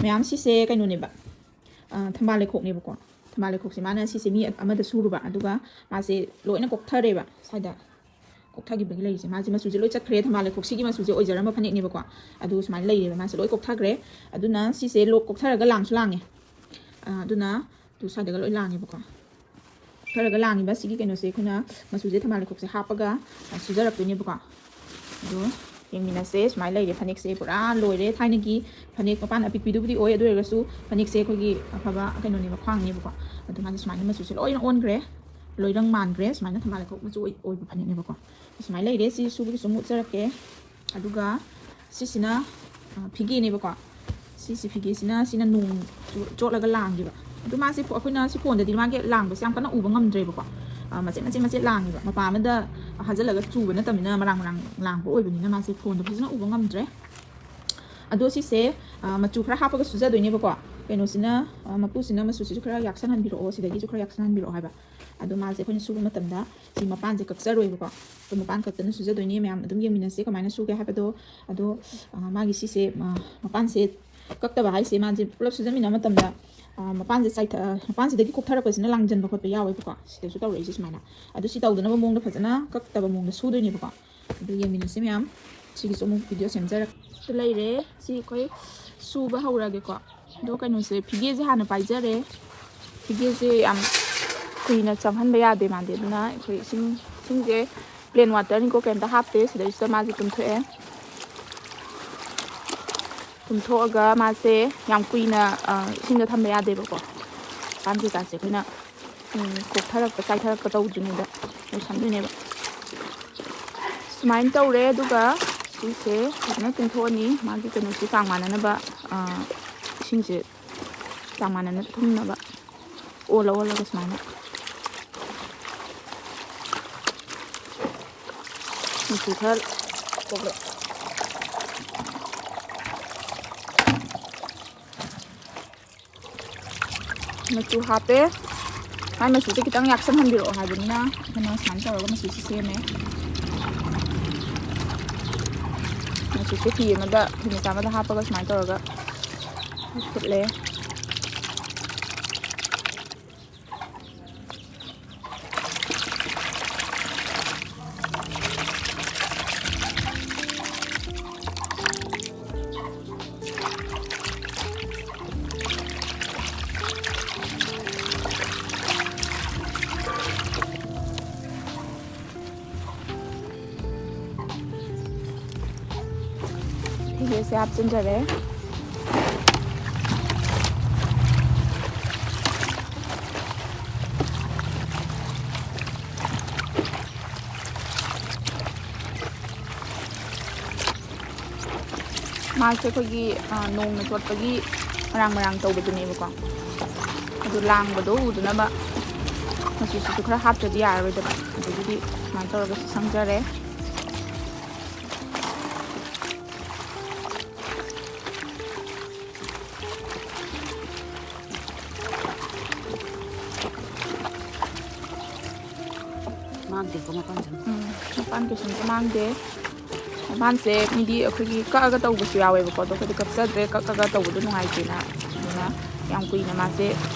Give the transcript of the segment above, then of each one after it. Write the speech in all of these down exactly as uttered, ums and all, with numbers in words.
ꯃꯌꯥꯝ ꯁꯤꯁꯦ ꯀꯩꯅꯣꯅꯦꯕ, ꯑ, ꯊꯝꯕꯥꯜ ꯂꯩꯈꯣꯛꯅꯦꯕꯀꯣ꯫ ꯊꯝꯕꯥꯜ ꯂꯩꯈꯣꯛꯁꯦ ꯃꯥꯅ ꯁꯤꯁꯦ ꯃꯤ ꯑꯃꯗ ꯁꯨꯔꯨꯕ, ꯑꯗꯨꯒ ꯃꯥꯁꯦ ꯂꯣꯏꯅ ꯀꯣꯛꯊꯔꯦꯕ ꯁ꯭ꯋꯥꯏꯗ꯫ ꯀꯣꯛꯊꯈꯤꯕꯒꯤ ꯂꯩꯔꯤꯁꯦ, ꯃꯥꯁꯦ ꯃꯆꯨꯁꯦ ꯂꯣꯏ ꯆꯠꯈ꯭ꯔꯦ꯫ ꯊꯝꯕꯥꯜ ꯂꯩꯈꯣꯛꯁꯤꯒꯤ ꯃꯆꯨꯁꯦ ꯑꯣꯏꯖꯔꯝꯕ ꯐꯅꯦꯛꯅꯦꯕꯀꯣ꯫ ꯑꯗꯨ ꯁꯨꯃꯥꯏꯅ ꯂꯩꯔꯦꯕ, ꯃꯥꯁꯦ ꯂꯣꯏ ꯀꯣꯛꯊꯈ꯭ꯔꯦ꯫ ꯑꯗꯨꯅ ꯁꯤꯁꯦ ꯂꯣꯛ ꯀꯣꯛꯊꯔꯒ ꯂꯥꯡꯁꯨ ꯂꯥꯡꯉꯦ꯫ ꯑ, ꯑꯗꯨꯅ ꯑꯗꯨ ꯁ꯭ꯋꯥꯏꯗꯒ ꯂꯣꯏ ꯂꯥꯡꯉꯦꯕꯀꯣ꯫ ꯀꯣꯛꯊꯔꯒ ꯂꯥꯡꯉꯤꯕ ꯁꯤꯒꯤ ꯀꯩꯅꯣꯁꯦ ꯑꯩꯈꯣꯏꯅ ꯃꯆꯨꯁꯦ ꯊꯝꯕꯥꯜ ꯂꯩꯈꯣꯛꯁꯦ ꯍꯥꯞꯄꯒ, ꯑ, ꯁꯨꯖꯔꯛꯇꯣꯏꯅꯦꯕꯀꯣ꯫ ꯑꯗꯣ ꯌꯦꯡꯃꯤꯟꯅꯁꯦ꯫ ꯁꯨꯃꯥꯏꯅ ꯂꯩꯔꯦ ꯐꯅꯦꯛꯁꯦ, ꯄꯨꯔꯥ ꯂꯣꯏꯔꯦ꯫ ꯊꯥꯏꯅꯒꯤ ꯐꯅꯦꯛ ꯃꯄꯥꯟ ꯑꯄꯤꯛꯄꯤꯗꯨꯕꯨꯗꯤ ꯑꯣꯏ, ꯑꯗꯨ ꯑꯣꯏꯔꯒꯁꯨ ꯐꯅꯦꯛꯁꯦ ꯑꯩꯈꯣꯏꯒꯤ ꯑꯐꯕ ꯀꯩꯅꯣꯅꯦꯕ, ꯈ꯭ꯋꯥꯡꯅꯦꯕꯀꯣ꯫ ꯑꯗꯣ ꯃꯥꯁꯦ ꯁꯨꯃꯥꯏꯅ ꯃꯆꯨꯁꯦ ꯂꯣꯏꯅ ꯑꯣꯟꯈ꯭ꯔꯦ, ꯂꯣꯏꯔꯪ ꯃꯥꯟꯈ꯭ꯔꯦ꯫ ꯁꯨꯃꯥꯏꯅ ꯊꯝꯕꯥꯜ ꯂꯩꯈꯣꯛ ꯃꯆꯨ ꯑꯣꯏ-, ꯑꯣꯏꯕ ꯐꯅꯦꯛꯅꯦꯕꯀꯣ꯫ ꯁꯨꯃꯥꯏꯅ ꯂꯩꯔꯦ꯫ ꯁꯤ ꯁꯨꯕꯒꯤꯁꯨ ꯑꯃꯨꯛ ꯎꯠꯆꯔꯛꯀꯦ꯫ ꯑꯗꯨꯒ ꯁꯤꯁꯤꯅ, ꯑ, ꯐꯤꯒꯦꯅꯦꯕꯀꯣ꯫ ꯁꯤꯁꯤ ꯐꯤꯒꯦꯁꯤꯅ, ꯁꯤꯅ ꯅꯣꯡ ꯆꯣ-, ꯆꯣꯠꯂꯒ ꯂꯥꯡꯈꯤꯕ꯫ ꯑꯗꯨ ꯃꯥꯁꯦ ꯐꯣ-, ꯑꯩꯈꯣꯏꯅ ꯁꯤ ꯐꯣꯟꯗꯗꯤ ꯃꯥꯒꯤ ꯂꯥꯡꯕꯁꯦ ꯌꯥꯝ ꯀꯟꯅ ꯎꯕ ꯉꯝꯗ꯭ꯔꯦꯕꯀꯣ꯫ ꯑ, ꯃꯆꯦꯠ ꯃꯆꯦꯠ ꯃꯆꯦꯠ ꯂꯥꯡꯉꯦꯕ꯫ ꯃꯄꯥ ꯑꯃꯗ ꯍꯥꯖꯤꯜꯂꯒ ꯆꯨꯕ ꯅꯠꯇꯕꯅꯤꯅ, ꯃꯔꯥꯡ ꯃꯔꯥꯡ ꯂꯥꯡꯕ ꯑꯣꯏꯕꯅꯤꯅ ꯃꯥꯁꯦ ꯐꯣꯟꯗ ꯐꯖꯅ ꯎꯕ ꯉꯝꯗ꯭ꯔꯦ꯫ ꯑꯗꯣ ꯁꯤꯁꯦ, ꯑ, ꯃꯆꯨ ꯈꯔ ꯍꯥꯞꯄꯒ ꯁꯨꯖꯗꯣꯏꯅꯦꯕꯀꯣ꯫ ꯀꯩꯅꯣꯁꯤꯅ, ꯑ, ꯃꯄꯨꯁꯤꯅ ꯃꯆꯨꯁꯤꯁꯨ ꯈꯔ ꯌꯥꯛꯁꯟꯍꯟꯕꯤꯔꯛꯑꯣ, ꯁꯤꯗꯒꯤꯁꯨ ꯈꯔ ꯌꯥꯛꯁꯟꯍꯟꯕꯤꯔꯛꯑꯣ ꯍꯥꯏꯕ꯫ ꯑꯗꯣ ꯃꯥꯁꯦ ꯑꯩꯈꯣꯏꯅ ꯁꯨꯕ ꯃꯇꯝꯗ ꯁꯤ ꯃꯄꯥꯟꯁꯦ ꯀꯛꯆꯔꯣꯏꯕꯀꯣ꯫ ꯑꯗꯣ ꯃꯄꯥꯟ ꯀꯛꯇꯅ ꯁꯨꯖꯗꯣꯏꯅꯦ꯫ ꯃꯌꯥꯝ ꯑꯗꯨꯝ ꯌꯦꯡꯃꯤꯟꯅꯁꯦ ꯀꯃꯥꯏꯅ ꯁꯨꯒꯦ ꯍꯥꯏꯕꯗꯣ꯫ ꯑꯗꯣ, ꯑ, ꯃꯥꯒꯤ ꯁꯤꯁꯦ, ꯑ, ꯃꯄꯥꯟꯁꯦ ꯀꯛꯇꯕ ꯍꯥꯏꯁꯦ, ꯃꯥꯁꯦ ꯄꯨꯂꯞ ꯁꯨꯖꯟꯃꯤꯟꯅꯕ ꯃꯇꯝꯗ, ꯑ, ꯃꯄꯥꯟꯁꯦ ꯆꯥꯏꯊ-, ꯑ, ꯃꯄꯥꯟꯁꯤꯗꯒꯤ ꯀꯣꯛꯊꯔꯛꯄꯁꯤꯅ ꯂꯥꯡꯖꯟꯕ ꯈꯣꯠꯄ ꯌꯥꯎꯋꯦꯕꯀꯣ꯫ ꯁꯤꯗꯁꯨ ꯇꯧꯔꯛꯏꯁꯦ ꯁꯨꯃꯥꯏꯅ꯫ ꯑꯗꯨ ꯁꯤ ꯇꯧꯗꯅꯕ ꯃꯑꯣꯡꯗ ꯐꯖꯅ ꯀꯛꯇꯕ ꯃꯑꯣꯡꯗ ꯁꯨꯗꯣꯏꯅꯦꯕꯀꯣ꯫ ꯑꯗꯨ ꯌꯦꯡꯃꯤꯟꯅꯁꯦ ꯃꯌꯥꯝ꯫ ꯁꯤꯒꯤꯁꯨ ꯑꯃꯨꯛ ꯚꯤꯗꯤꯑꯣ ꯁꯦꯝꯖꯔꯛ-, ꯁꯤ ꯂꯩꯔꯦ꯫ ꯁꯤ ꯑꯩꯈꯣꯏ ꯁꯨꯕ ꯍꯧꯔꯒꯦꯀꯣ꯫ ꯑꯗꯣ ꯀꯩꯅꯣꯁꯦ, ꯐꯤꯒꯦꯁꯦ ꯍꯥꯟꯅ ꯄꯥꯏꯖꯔꯦ꯫ ꯐꯤꯒꯦꯁꯦ ꯌꯥꯝ ꯀꯨꯏꯅ ꯆꯪꯍꯟꯕ ꯌꯥꯗꯦ ꯃꯥꯗꯤ꯫ ꯑꯗꯨꯅ ꯑꯩꯈꯣꯏ ꯏꯁꯤꯡ, ꯏꯁꯤꯡꯁꯦ plain waterꯅꯤꯀꯣ, ꯀꯩꯝꯇ ꯍꯥꯞꯇꯦ꯫ ꯁꯤꯗꯩꯁꯤꯗ ꯃꯥꯁꯦ ꯇꯨꯝꯊꯣꯛꯑꯦ꯫ ꯇꯨꯝꯊꯣꯛꯑꯒ ꯃꯥꯁꯦ ꯌꯥꯝ ꯀꯨꯏꯅ, ꯑ, ꯏꯁꯤꯡꯗ ꯊꯝꯕ ꯌꯥꯗꯦꯕꯀꯣ꯫ ꯄꯥꯟ ꯀꯩꯀꯥꯁꯦ ꯑꯩꯈꯣꯏꯅ, ꯎꯝ, ꯀꯣꯛꯊꯔꯛꯄ, ꯆꯥꯏꯊꯔꯛꯄ ꯇꯧꯗ꯭ꯔꯤꯉꯩꯗ ꯂꯣꯏꯁꯟꯗꯣꯏꯅꯦꯕ꯫ ꯁꯨꯃꯥꯏꯅ ꯇꯧꯔꯦ꯫ ꯑꯗꯨꯒ ꯁꯤꯁꯦ ꯐꯖꯅ ꯇꯤꯡꯊꯣꯛꯑꯅꯤ꯫ ꯃꯥꯒꯤ ꯀꯩꯅꯣꯁꯤ ꯆꯥꯡ ꯃꯥꯟꯅꯅꯕ, ꯑ, ꯏꯁꯤꯡꯁꯦ ꯆꯥꯡ ꯃꯥꯟꯅꯅ ꯊꯨꯝꯅꯕ ꯑꯣꯜꯂ ꯑꯣꯜꯂꯒ ꯁꯨꯃꯥꯏꯅ ꯃꯆꯨ ꯈꯔ ꯊꯣꯛꯂꯛꯑꯦ꯫ ꯃꯆꯨ ꯍꯥꯞꯄꯦ꯫ ꯃꯥꯏ ꯃꯆꯨꯁꯦ ꯈꯤꯇꯪ ꯌꯥꯛꯁꯟꯍꯟꯕꯤꯔꯛꯑꯣ ꯍꯥꯏꯕꯅꯤꯅ ꯑꯩꯈꯣꯏꯅ ꯁꯨꯃꯥꯏꯅ ꯇꯧꯔꯒ ꯃꯆꯨꯁꯦ ꯁꯦꯝꯃꯦ꯫ ꯃꯆꯨꯁꯦ ꯐꯤ ꯑꯃꯗ, ꯐꯤ ꯃꯆꯥ ꯑꯃꯗ ꯍꯥꯞꯄꯒ ꯁꯨꯃꯥꯏꯅ ꯇꯧꯔꯒ ꯐꯨꯠꯂꯦ꯫ ꯐꯤꯒꯦꯁꯦ ꯍꯥꯞꯆꯤꯟꯖꯔꯦ꯫ ꯃꯥꯁꯦ ꯑꯩꯈꯣꯏꯒꯤ, ꯑ, ꯅꯣꯡꯅ ꯆꯣꯠꯄꯒꯤ ꯃꯔꯥꯡ ꯃꯔꯥꯡ ꯇꯧꯕꯗꯨꯅꯦꯕꯀꯣ꯫ ꯑꯗꯨ ꯂꯥꯡꯕꯗꯣ ꯎꯗꯅꯕ ꯃꯆꯨꯁꯤꯁꯨ ꯈꯔ ꯍꯥꯞꯇ꯭ꯔꯗꯤ ꯌꯥꯔꯔꯣꯏꯗꯕ꯫ ꯑꯗꯒꯤꯗꯤ ꯁꯨꯃꯥꯏꯅ ꯇꯧꯔꯒ ꯁꯪꯖꯔꯦ꯫ ꯃꯥꯡꯗꯦꯀꯣ ꯃꯄꯥꯟꯁꯤꯅ? ꯎꯝ, ꯃꯄꯥꯟ ꯀꯩꯁꯨꯝꯇ ꯃꯥꯡꯗꯦ꯫ ꯃꯄꯥꯟꯁꯦ ꯃꯤꯗꯤ ꯑꯩꯈꯣꯏꯒꯤ ꯀꯛꯑꯒ ꯇꯧꯕꯁꯨ ꯌꯥꯎꯋꯦꯕꯀꯣ, ꯑꯗꯣ ꯑꯩꯈꯣꯏꯗꯤ ꯀꯛꯆꯗ꯭ꯔꯦ, ꯀꯛꯑꯒ ꯇꯧꯕꯗꯣ ꯅꯨꯡꯉꯥꯏꯇꯦꯅ꯫ ꯑꯗꯨꯅ ꯌꯥꯝ ꯀꯨꯏꯅ ꯃꯥꯁꯦ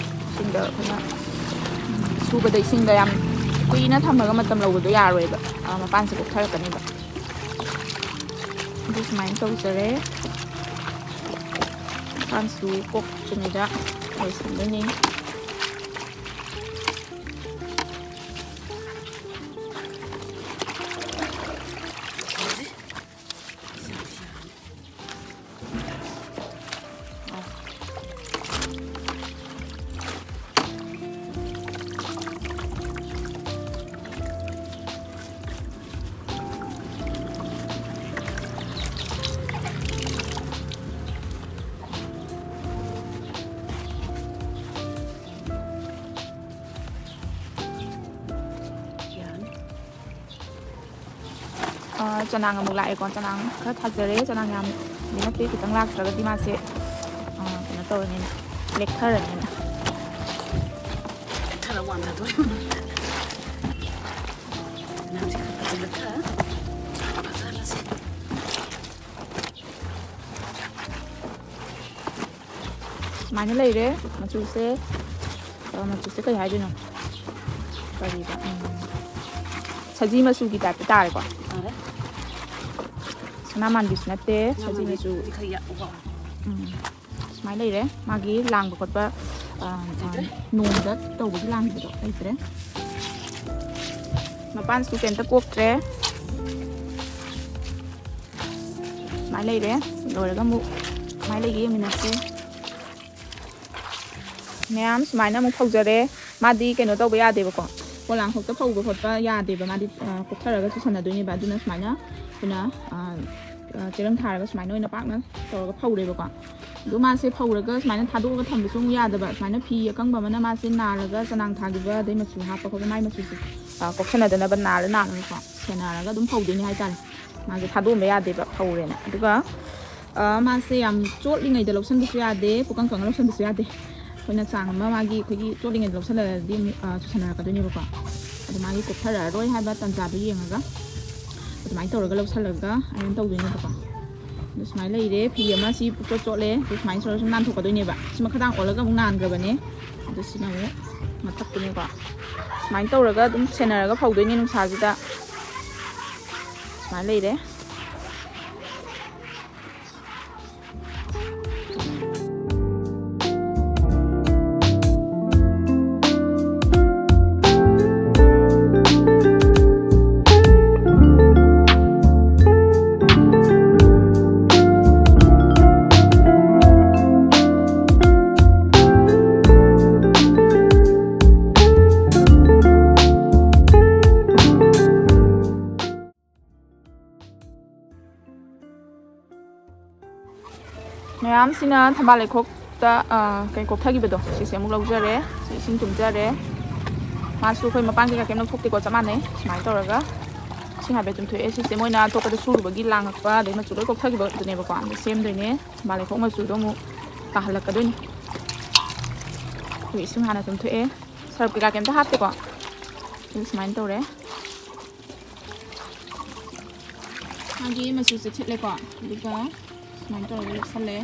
ꯏꯁꯤꯡꯗ ꯑꯩꯈꯣꯏꯅ, ꯎꯝ, ꯁꯨꯕꯗ ꯏꯁꯤꯡꯗ ꯌꯥꯝ ꯀꯨꯏꯅ ꯊꯝꯃꯒ ꯃꯇꯝ ꯂꯧꯕꯗꯣ ꯌꯥꯔꯣꯏꯕ, ꯑ, ꯃꯄꯥꯟꯁꯦ ꯀꯣꯛꯊꯔꯛꯀꯅꯦꯕ꯫ ꯑꯗꯨ ꯁꯨꯃꯥꯏꯅ ꯇꯧꯖꯔꯦ꯫ ꯃꯄꯥꯟꯁꯨ ꯀꯣꯛꯇ꯭ꯔꯤꯉꯩꯗ ꯂꯣꯏꯁꯤꯟꯗꯣꯏꯅꯤ꯫ ꯑ, ꯆꯅꯥꯡ ꯑꯃꯨꯛ ꯂꯥꯛꯑꯦꯀꯣ꯫ ꯆꯅꯥꯡ ꯈꯔ ꯊꯥꯖꯔꯦ꯫ ꯆꯅꯥꯡ ꯌꯥꯝꯗꯤ ꯅꯠꯇꯦ, ꯈꯤꯇꯪ ꯂꯥꯛꯇ꯭ꯔꯒꯗꯤ ꯃꯥꯁꯦ, ꯑ, ꯀꯩꯅꯣ ꯇꯧꯔꯅꯤꯅ, ꯂꯦꯛꯊꯔꯅꯤꯅ꯫ ꯂꯦꯛꯊꯔ ꯋꯥꯟꯊꯗꯣꯔꯦ꯫ ꯆꯅꯥꯡꯁꯦ ꯈꯔ ꯐꯖꯅ ꯊꯥ-, ꯊꯥꯖꯍꯜꯂꯁꯤ꯫ ꯁꯨꯃꯥꯏꯅ ꯂꯩꯔꯦ꯫ ꯃꯆꯨꯁꯦ, ꯑ, ꯃꯆꯨꯁꯦ ꯀꯩ ꯍꯥꯏꯗꯣꯏꯅꯣ? ꯀꯔꯤꯕ? ꯎꯝ, ꯁꯖꯤ ꯃꯆꯨꯒꯤ ꯇꯥꯏꯞꯇ ꯇꯥꯔꯦꯀꯣ꯫ ꯇꯥꯔꯦ꯫ ꯁꯅꯥ ꯃꯥꯟꯕꯤꯁꯨ ꯅꯠꯇꯦ, ꯁꯖꯤ ꯃꯆꯨ꯫ ꯁꯤ ꯈꯔ ꯌꯥꯛꯎꯀꯣ꯫ ꯎꯝ, ꯁꯨꯃꯥꯏꯅ ꯂꯩꯔꯦ꯫ ꯃꯥꯒꯤ ꯂꯥꯡꯕ ꯈꯣꯠꯄ, ꯑ, ꯑ, ꯂꯩꯇ꯭ꯔꯦ꯫ ꯅꯣꯡꯗ ꯇꯧꯕꯒꯤ ꯂꯥꯡꯕꯗꯣ ꯂꯩꯇ꯭ꯔꯦ꯫ ꯃꯄꯥꯟꯁꯨ ꯀꯩꯝꯇ ꯀꯣꯛꯇ꯭ꯔꯦ꯫ ꯁꯨꯃꯥꯏꯅ ꯂꯩꯔꯦ꯫ ꯂꯣꯏꯔꯒ ꯑꯃꯨꯛ ꯁꯨꯃꯥꯏꯅ ꯂꯩꯒꯦ ꯌꯦꯡꯃꯤꯟꯅꯁꯦ꯫ ꯃꯌꯥꯝ ꯁꯨꯃꯥꯏꯅ ꯑꯃꯨꯛ ꯐꯧꯖꯔꯦ꯫ ꯃꯥꯗꯤ ꯀꯩꯅꯣ ꯇꯧꯕ ꯌꯥꯗꯦꯕꯀꯣ, ꯄꯣꯂꯥꯡ ꯈꯛꯇ ꯐꯧꯕ ꯈꯣꯠꯄ ꯌꯥꯗꯦꯕ꯫ ꯃꯥꯗꯤ, ꯑ, ꯀꯣꯛꯊꯔꯒ ꯆꯨꯁꯟꯅꯗꯣꯏꯅꯦꯕ꯫ ꯑꯗꯨꯅ ꯁꯨꯃꯥꯏꯅ ꯑꯩꯈꯣꯏꯅ, ꯑ, ꯑ, ꯆꯦꯔꯪ ꯊꯥꯔꯒ ꯁꯨꯃꯥꯏꯅ ꯑꯣꯏꯅ ꯄꯥꯛꯅ ꯇꯧꯔꯒ ꯐꯧꯔꯦꯕꯀꯣ꯫ ꯑꯗꯣ ꯃꯥꯁꯦ ꯐꯧꯔꯒ ꯁꯨꯃꯥꯏꯅ ꯊꯥꯗꯣꯛꯑꯒ ꯊꯝꯕꯁꯨ ꯑꯃꯨꯛ ꯌꯥꯗꯕ꯫ ꯁꯨꯃꯥꯏꯅ ꯐꯤ ꯑꯀꯪꯕ ꯑꯃꯅ ꯃꯥꯁꯦ ꯅꯥꯜꯂꯒ ꯆꯅꯥꯡ ꯊꯥꯈꯤꯕ, ꯑꯗꯩ ꯃꯆꯨ ꯍꯥꯞꯄ ꯈꯣꯠꯄ, ꯃꯥꯏ ꯃꯆꯨꯁꯦ, ꯑ, ꯀꯣꯛꯁꯟꯅꯗꯅꯕ ꯅꯥꯜꯂ ꯅꯥꯜꯂꯒꯀꯣ ꯁꯦꯟꯅꯔꯒ ꯑꯗꯨꯝ ꯐꯧꯗꯣꯏꯅꯦ ꯍꯥꯏꯇꯥꯔꯦ꯫ ꯃꯥꯁꯦ ꯊꯥꯗꯣꯛꯑꯝꯕ ꯌꯥꯗꯦꯕ, ꯐꯧꯔꯦꯅ꯫ ꯑꯗꯨꯒ, ꯑ, ꯃꯥꯁꯦ ꯌꯥꯝ ꯆꯣꯠꯂꯤꯉꯩꯗ ꯂꯧꯁꯟꯕꯁꯨ ꯌꯥꯗꯦ, ꯄꯨꯀꯪ ꯀꯪꯉ ꯂꯧꯁꯟꯕꯁꯨ ꯌꯥꯗꯦ꯫ ꯑꯩꯈꯣꯏꯅ ꯆꯥꯡ ꯑꯃ ꯃꯥꯒꯤ, ꯑꯩꯈꯣꯏꯒꯤ ꯆꯣꯠꯂꯤꯉꯩꯗ ꯂꯧꯁꯜꯂꯗꯤ ꯑꯃꯨꯛ, ꯑ, ꯆꯨꯁꯟꯅꯔꯛꯀꯗꯣꯏꯅꯦꯕꯀꯣ꯫ ꯑꯗꯣ ꯃꯥꯒꯤ ꯀꯣꯛꯊꯔꯛꯑꯔꯣꯏ ꯍꯥꯏꯕ ꯇꯥꯟꯖꯥꯗꯣ ꯌꯦꯡꯉꯒ ꯑꯗꯨꯃꯥꯏꯅ ꯇꯧꯔꯒ ꯂꯧꯁꯜꯂꯒ ꯑꯥꯏꯔꯟ ꯇꯧꯗꯣꯏꯅꯦꯕꯀꯣ꯫ ꯑꯗꯣ ꯁꯨꯃꯥꯏꯅ ꯂꯩꯔꯦ꯫ ꯐꯤ ꯑꯃ ꯁꯤ ꯄꯨꯡꯆꯣꯠ ꯆꯣꯠꯂꯦ꯫ ꯑꯗꯣ ꯁꯨꯃꯥꯏꯅ ꯇꯧꯔꯒ ꯁꯨꯝ ꯅꯥꯟꯊꯣꯛꯀꯗꯣꯏꯅꯦꯕ꯫ ꯁꯤ ꯃꯈꯥꯗꯥꯡ ꯑꯣꯜꯂꯒ ꯑꯃꯨꯛ ꯅꯥꯟꯈ꯭ꯔꯕꯅꯦ꯫ ꯑꯗꯣ ꯁꯤꯅ ꯑꯃꯨꯛ ꯃꯊꯛꯇꯨꯅꯦꯀꯣ꯫ ꯁꯨꯃꯥꯏꯅ ꯇꯧꯔꯒ ꯑꯗꯨꯝ ꯁꯦꯟꯅꯔꯒ ꯐꯧꯗꯣꯏꯅꯦ ꯅꯨꯡꯁꯥꯁꯤꯗ꯫ ꯁꯨꯃꯥꯏꯅ ꯂꯩꯔꯦ꯫ ꯃꯌꯥꯝꯁꯤꯅ ꯊꯝꯕꯥꯜ ꯂꯩꯈꯣꯛꯇ, ꯑ, ꯀꯩ ꯀꯣꯛꯊꯈꯤꯕꯗꯣ, ꯁꯤꯁꯦ ꯑꯃꯨꯛ ꯂꯧꯖꯔꯦ꯫ ꯁꯤ ꯏꯁꯤꯡ ꯇꯨꯝꯖꯔꯦ꯫ ꯃꯥꯁꯨ ꯑꯩꯈꯣꯏ ꯃꯄꯥꯟ ꯀꯩꯀꯥ ꯀꯩꯝ ꯂꯧꯊꯣꯛꯇꯦꯀꯣ, ꯆꯞ ꯃꯥꯟꯅꯩ꯫ ꯁꯨꯃꯥꯏꯅ ꯇꯧꯔꯒ ꯏꯁꯤꯡ ꯍꯥꯏꯐꯦꯠ ꯇꯨꯝꯊꯣꯛꯑꯦ꯫ ꯁꯤꯁꯦ ꯃꯣꯏꯅ ꯑꯇꯣꯞꯄꯗ ꯁꯨꯔꯨꯕꯒꯤ ꯂꯥꯡꯉꯛꯄ, ꯑꯗꯩ ꯃꯆꯨ ꯂꯣꯏ ꯀꯣꯛꯊꯈꯤꯕꯗꯨꯅꯦꯕꯀꯣ꯫ ꯑꯗ ꯁꯦꯝꯗꯣꯏꯅꯦ꯫ ꯊꯝꯕꯥꯜ ꯂꯩꯈꯣꯛ ꯃꯆꯨꯗꯣ ꯑꯃꯨꯛ ꯇꯥꯍꯜꯂꯛꯀꯗꯣꯏꯅꯦ꯫ ꯑꯩꯈꯣꯏ ꯏꯁꯤꯡ ꯍꯥꯟꯅ ꯇꯨꯝꯊꯣꯛꯑꯦ꯫ ꯁꯔꯞ ꯀꯩꯀꯥ ꯀꯩꯝꯇ ꯍꯥꯞꯇꯦꯀꯣ꯫ ꯑꯗꯨ ꯁꯨꯃꯥꯏꯅ ꯇꯧꯔꯦ꯫ ꯃꯥꯒꯤ ꯃꯆꯨꯁꯦ ꯊꯤꯠꯂꯦꯀꯣ꯫ ꯑꯗꯨꯒ ꯁꯨꯃꯥꯏꯅ ꯇꯧꯔꯒ ꯂꯧꯁꯜꯂꯦ꯫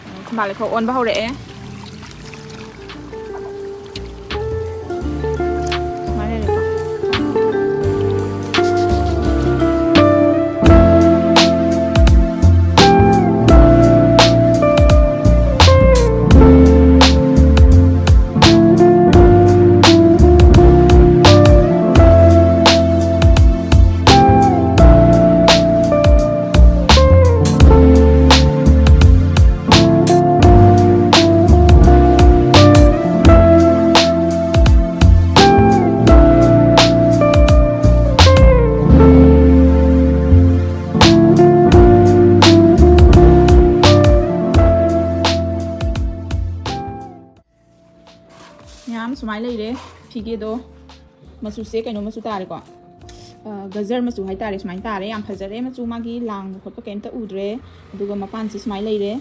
ꯑꯗꯨꯒ ꯊꯝꯕꯥꯜ ꯂꯩꯈꯣꯛ ꯑꯣꯟꯕ ꯍꯧꯔꯛꯑꯦ꯫ ꯁꯨꯃꯥꯏꯅ ꯂꯩꯔꯦꯀꯣ꯫ ꯃꯌꯥꯝ ꯁꯨꯃꯥꯏꯅ ꯂꯩꯔꯦ꯫ ꯐꯤꯒꯦꯗꯣ ꯃꯆꯨꯁꯦ ꯀꯩꯅꯣ ꯃꯆꯨ ꯇꯥꯔꯦꯀꯣ꯫ ꯑ, ꯒꯖꯔ ꯃꯆꯨ ꯍꯥꯏꯇꯥꯔꯦ꯫ ꯁꯨꯃꯥꯏꯅ ꯇꯥꯔꯦ꯫ ꯌꯥꯝ ꯐꯖꯔꯦ ꯃꯆꯨ꯫ ꯃꯥꯒꯤ ꯂꯥꯡꯕ ꯈꯣꯠꯄ ꯀꯩꯝꯇ ꯎꯗ꯭ꯔꯦ꯫ ꯑꯗꯨꯒ ꯃꯄꯥꯟꯁꯤ ꯁꯨꯃꯥꯏꯅ ꯂꯩꯔꯦ꯫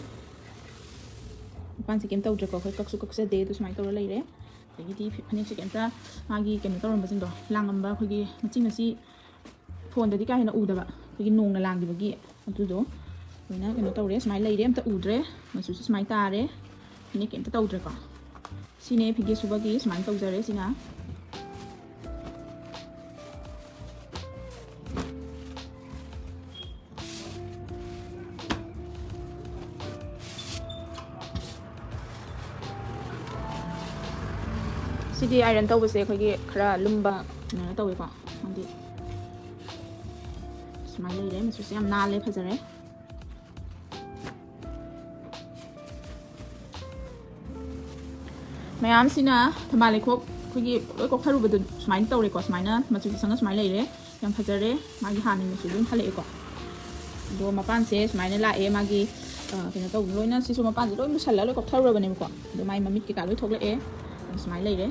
ꯃꯄꯥꯟꯁꯤ ꯀꯩꯝ ꯇꯧꯗ꯭ꯔꯦꯀꯣ꯫ ꯑꯩꯈꯣꯏ ꯀꯛꯁꯨ ꯀꯛꯆꯗꯦ꯫ ꯑꯗꯨ ꯁꯨꯃꯥꯏꯅ ꯇꯧꯔ ꯂꯩꯔꯦ꯫ ꯑꯗꯒꯤꯗꯤ ꯐꯤ-, ꯐꯅꯦꯛꯁꯦ ꯀꯩꯝꯇ ꯃꯥꯒꯤ ꯀꯩꯅꯣ ꯇꯧꯔꯝꯕꯁꯤꯡꯗꯣ, ꯂꯥꯡꯉꯝꯕ ꯑꯩꯈꯣꯏꯒꯤ ꯃꯆꯤ ꯃꯆꯤ ꯐꯣꯟꯗꯗꯤ ꯀꯥ ꯍꯦꯟꯅ ꯎꯗꯕ, ꯑꯩꯈꯣꯏꯒꯤ ꯅꯣꯡꯅ ꯂꯥꯡꯈꯤꯕꯒꯤ ꯑꯗꯨꯗꯣ ꯂꯣꯏꯅ ꯀꯩꯅꯣ ꯇꯧꯔꯦ꯫ ꯁꯨꯃꯥꯏꯅ ꯂꯩꯔꯦ꯫ ꯑꯝꯇ ꯎꯗ꯭ꯔꯦ꯫ ꯃꯆꯨꯁꯨ ꯁꯨꯃꯥꯏꯅ ꯇꯥꯔꯦ꯫ ꯐꯅꯦꯛ ꯀꯩꯝꯇ ꯇꯧꯗ꯭ꯔꯦꯀꯣ꯫ ꯁꯤꯅꯦ ꯐꯤꯒꯦ ꯁꯨꯕꯒꯤ ꯁꯨꯃꯥꯏꯅ ꯇꯧꯖꯔꯦ꯫ ꯁꯤꯅ ꯁꯤꯗꯤ ꯑꯥꯏꯔꯟ ꯇꯧꯕꯁꯦ ꯑꯩꯈꯣꯏꯒꯤ ꯈꯔ ꯂꯨꯝꯕ ꯀꯩꯅꯣꯅ ꯇꯧꯋꯦꯀꯣ꯫ ꯍꯥꯏꯗꯤ ꯁꯨꯃꯥꯏꯅ ꯂꯩꯔꯦ꯫ ꯃꯆꯨꯁꯦ ꯌꯥꯝ ꯅꯥꯜꯂꯦ, ꯐꯖꯔꯦ꯫ ꯃꯌꯥꯝꯁꯤꯅ ꯊꯝꯕꯥꯜ ꯂꯩꯈꯣꯛ ꯑꯩꯈꯣꯏꯒꯤ ꯂꯣꯏ ꯀꯣꯛꯊꯔꯨꯕꯗꯣ ꯁꯨꯃꯥꯏꯅ ꯇꯧꯔꯦꯀꯣ꯫ ꯁꯨꯃꯥꯏꯅ ꯃꯆꯨꯁꯦ ꯁꯪꯉ ꯁꯨꯃꯥꯏꯅ ꯂꯩꯔꯦ꯫ ꯌꯥꯝ ꯐꯖꯔꯦ꯫ ꯃꯥꯒꯤ ꯍꯥꯟꯅꯒꯤ ꯃꯆꯨꯗꯣ ꯑꯗꯨꯝ ꯍꯜꯂꯛꯑꯦꯀꯣ꯫ ꯑꯗꯣ ꯃꯄꯥꯟꯁꯦ ꯁꯨꯃꯥꯏꯅ ꯂꯥꯛꯑꯦ꯫ ꯃꯥꯒꯤ, ꯑ, ꯀꯩꯅꯣ ꯇꯧꯕ ꯂꯣꯏꯅ ꯁꯤꯁꯨ ꯃꯄꯥꯟꯁꯦ ꯂꯣꯏ ꯃꯨꯁꯜꯂꯒ ꯂꯣꯏ ꯀꯣꯛꯊꯔꯨꯔꯕꯅꯦꯕꯀꯣ꯫ ꯑꯗꯣ ꯃꯥꯒꯤ ꯃꯃꯤꯠ ꯀꯩꯀꯥ ꯂꯣꯏ ꯊꯣꯛꯂꯛꯑꯦ꯫ ꯑꯗꯣ ꯁꯨꯃꯥꯏꯅ ꯂꯩꯔꯦ꯫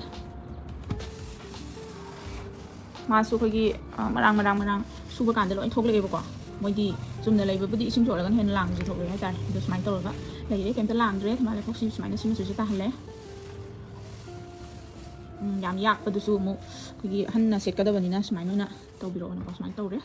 ꯃꯥꯁꯨ ꯑꯩꯈꯣꯏꯒꯤ, ꯑ, ꯃꯔꯥꯡ, ꯃꯔꯥꯡ, ꯃꯔꯥꯡ ꯁꯨꯕ ꯀꯥꯟꯗ ꯂꯣꯏ ꯊꯣꯛꯂꯛꯑꯦꯕꯀꯣ꯫ ꯃꯣꯏꯗꯤ ꯆꯨꯝꯅ ꯂꯩꯕꯕꯨꯗꯤ ꯏꯁꯤꯡ ꯆꯣꯠꯂꯒꯅ ꯍꯦꯟꯅ ꯂꯥꯡꯕꯁꯨ ꯊꯣꯛꯂꯛꯑꯦ ꯍꯥꯏꯇꯥꯔꯦ꯫ ꯑꯗꯣ ꯁꯨꯃꯥꯏꯅ ꯇꯧꯔꯒ ꯂꯩꯔꯦ꯫ ꯀꯩꯝꯇ ꯂꯥꯡꯗ꯭ꯔꯦ꯫ ꯊꯝꯕꯥꯜ ꯂꯩꯈꯣꯛꯁꯤ ꯁꯨꯃꯥꯏꯅ ꯁꯤ ꯃꯆꯨꯁꯦ ꯇꯥꯍꯜꯂꯦ꯫ ꯎꯝ, ꯌꯥꯝ ꯌꯥꯛꯄꯗꯨꯁꯨ ꯑꯃꯨꯛ ꯑꯩꯈꯣꯏꯒꯤ ꯑꯍꯟꯅ ꯁꯦꯠꯀꯗꯕꯅꯤꯅ ꯁꯨꯃꯥꯏꯅ ꯑꯣꯏꯅ ꯇꯧꯕꯤꯔꯛꯑꯣꯅꯀꯣ꯫ ꯁꯨꯃꯥꯏꯅ ꯇꯧꯔꯦ꯫